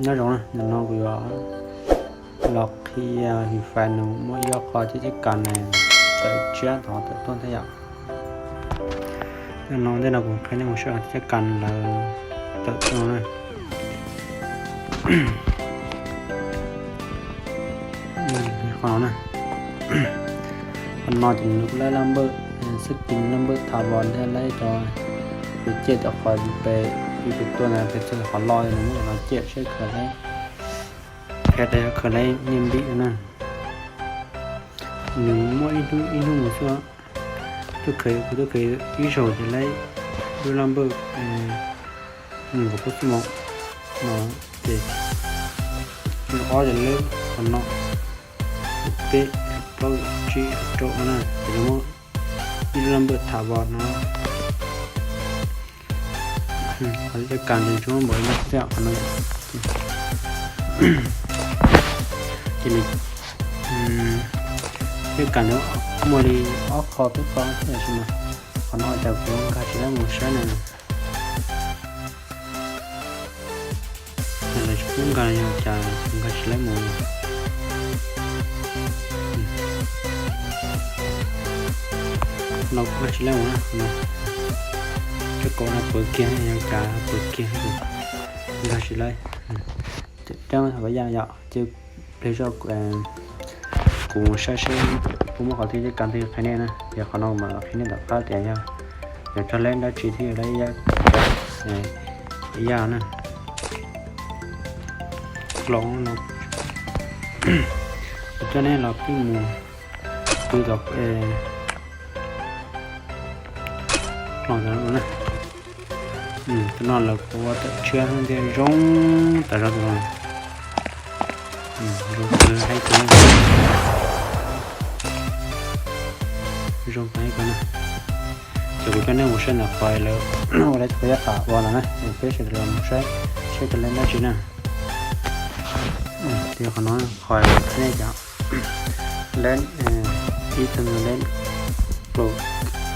Nyob zoo na, ntawm no kuv yuav los qhia Free Fire nws muaj ib ob qho caj caj kas tawm tshiab tod tawm tuaj thiab yom. Ntawm no ntej no kuv qhia nej mus saib caj caj kas lawv tawm tuaj na. Qhov no na, qhov no ces nws kuj laib laj npawj, xab kin laj npawj thav vos thiab laib cov, yus ciaj cov qhov yus pem, yus pem tuaj ntawd pem txog qhov loj nws muab cov no ciaj saib khaws laib, qhia tias khaws laib nyiaj npib na. Nws muaj ib hnub ib hnub mus xwb, tuaj khaws, kuv tuaj khaws ib zaug ces laib lub laj npawj nkaum plaub xuab moos no, ces ob ces laib qhov no, peb, plaub, tsib, rau na, ces lawv muab ib lub laj npawj thav vos no. Qhov caj kas nws tsuas muaj npaum li no xwb qhov no. Ces nws, caj kas nws muaj li ob qho peb qho thiab tab sis mas qhov no cas kuv nkag tsis laib mus saib na. Lawv tsis pub nkag, yog cas kuv nkag tsis laib mus. Los kuv nkag tsis laib mus na, no, caj kaum no pawv kiag, yog cas pawv kiag, nkag tsis laib. Cov yaj yom, ces pliag zog kuv mus saib seb puas muaj qhov twg caj kas twg qhia nej na, ces qhov no mas qhia nej tom qab tias yog yuav cog laib dab tsi thiaj laib ib yaj na. Los no, kuv coj nej los pib mus pw tom, los tom no na. Tus no lawv kuj ua tawm tshiab thiab zoo tas zog tus no. Zoo kawg, haib kawg, zoo kawg haib kawg na. Ces kuv coj nej mus saib ntawm qhov lawv ua lawv cov yaj tas ua no na, peb sawv daws los mus saib seb khaws laib dab tsi na. Ces qhov no qhov nej cov laib, ib tug laib,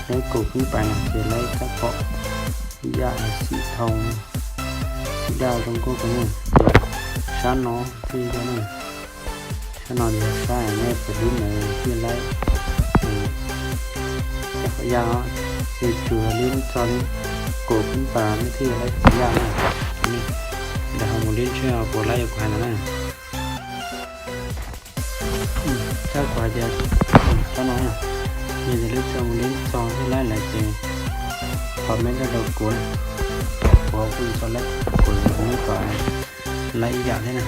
laib kaum peb pas no ces laib kab pom yaj xim thau, xim daj zoo nkauj kawg na. Ces sab no thiaj yog na, sab no yog sab nej pom lub ntawd thiaj laib cov yaj, yus tsuas lub txog lub kaum peb pas no thiaj laib cov yaj na. Daim ho mus lub ntshe puas laib yog kuv hais ntawd na. Txhaj kuv hais tias, txhob no, yog tias lub txog mus lub txog thiaj laib lawm ces comment rau kuv na, kuv kuj txhob laib, kuv neb kom laib ib yam thiab na.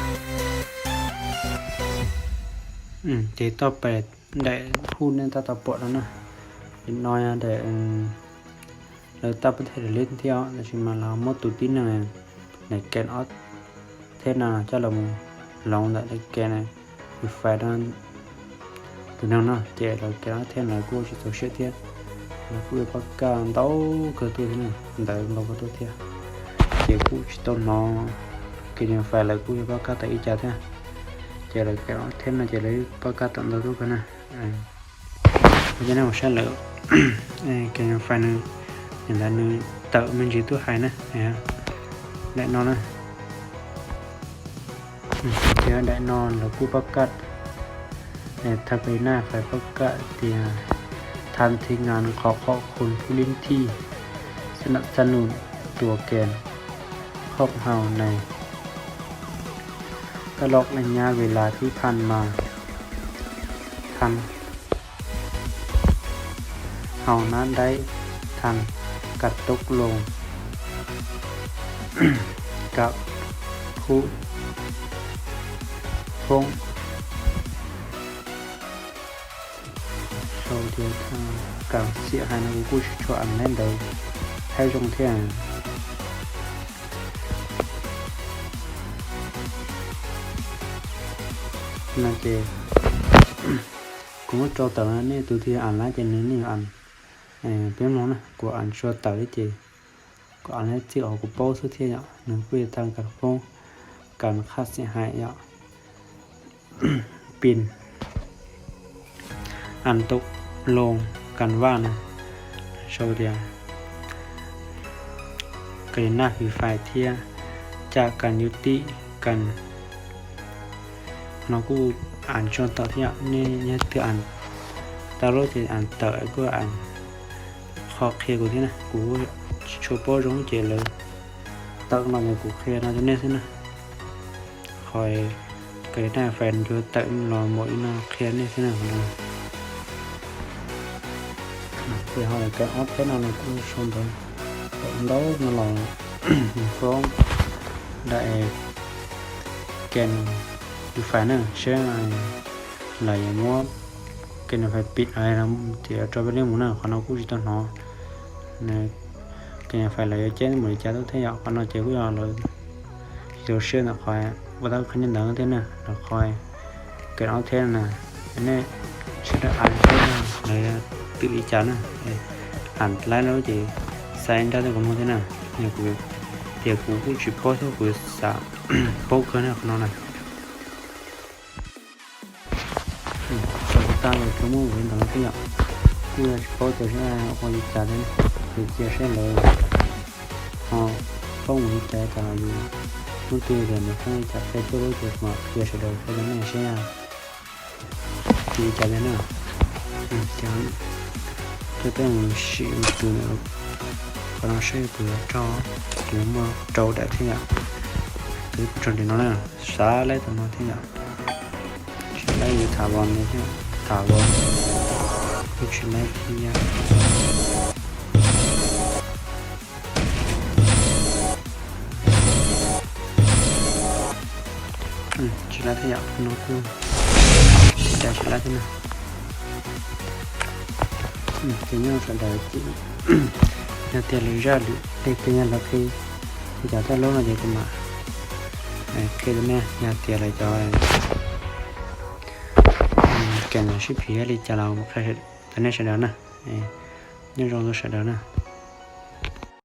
Ces toj pem daim huj nej tab tom pom no na, no yog daim lawv tau pab them delete thiab os, tab sis mas lawv muab tus tib neeg daim game ob theb no coj los mus hloov ntawm daim game Free Fire no tus neeg no, ces lawv game ob theb no kuj tsis txaus siab thiab, lawv kuj yuav pab kaj ntau kawg tuaj thiab, ntawd ntau kawg tuaj thiab, ces kuj tsis tau hnov, game Free Fire lawv kuj yuav pab kaj tau ib co thiab, ces lawv game ob theb no ces lawv pab kaj tau ntau tuaj kawg na. Kuv coj nej mus saib lawv game Free Fire nws, ntawd nws tawm me ntsis tuaj hais na, daim no na. Ces daim no lawv kuj pab kaj, thawj peb na fais pab kaj tias ทางทีมงานขอขอบคุณผู้เล่นที่สนับสนุนตัวเกม พวกเราใน ตลอดระยะเวลาที่ผ่านมา ทาง เรานั้นได้ทำการตกลง กับผู้พวก sau tias tha kam xiam hais no kuv kuj tsis tshua am neb ntawd thaij zoo thiab. No ces kuv muab tso tawm no nej tus twg am lawm ces nws nej yuav am. Peb mloog na, kuv am tsis tshua tawm li ces kuv am lawm txij qhov kuv paub xwb thiab yom, nws kuj yog tha kam foob, kam qhaj xiam hais yom. Pin, am tau loo kam vaj na, sau tias Garena Free Fire thiab จากการยุติ Kan no kuj as tso tawm thiab yom, nej yog twg as tau lub ces as tawm kuj as qhov qhia kuv thiab na, kuv tsis tshua paub zoo ces lawv tawm no ces kuv qhia no rau nej xwb na. Qhov Create File yuav tawm los npaum li no qhia nej xwb na. Ces ho lawv Create Object no nws kuj sau ntawv ntau no los from the Create File na, seb lawv yuav muab Create File pim ces rau peb li mus na, qhov no kuj tsis tau hnov. Create File lawv yuav ceb mus li cas thiab yom, qhov no ces kuj yog lawv tsis tau siab ntawm qhov ua tab qhia nej ntawd thiab na, lawv qhov Create Object na, nej sawv daws as seb lawv twm li cas na. As laib lawm ces xa ib nrab rau kuv mloog thiab na, yog kuv tias kuv kuj tsis paub thiab kuv xav paub kawg na qhov no na. Tau tag los tsuas muaj ua li ntawd xwb yom. Kuj tsis paub tias seb ua li cas thiab, kuv cia seb lawv ho poob mus li cas, cas los yus hnub twg tias nws poob li cas peb tuaj lub ces mam qhia sawv daws saib rau nej seb li cas thiab na. Ces peb mus sim tus ntawm qhov no seb puas yog rau, ces muaj rau daim thiab yom. Ces kuv tso ntawm no na, xav laib tus no thiab yom. Tsis laib yuav tham los ne thiab, tham los kuj tsis laib thiab. Tsis laib thiab yom, no kuj tsis dai tsis laib thiab na. Ces nyob sawv daws ces yog tias lwm zaj lwm leej twg yog lawv qhia li cas tej lub no ces kuv mam qhia rau nej, yog tias lawv cov kem sib phim li cas los kuv qhia rau nej sawv daws na. Nyob zoo rau sawv daws na.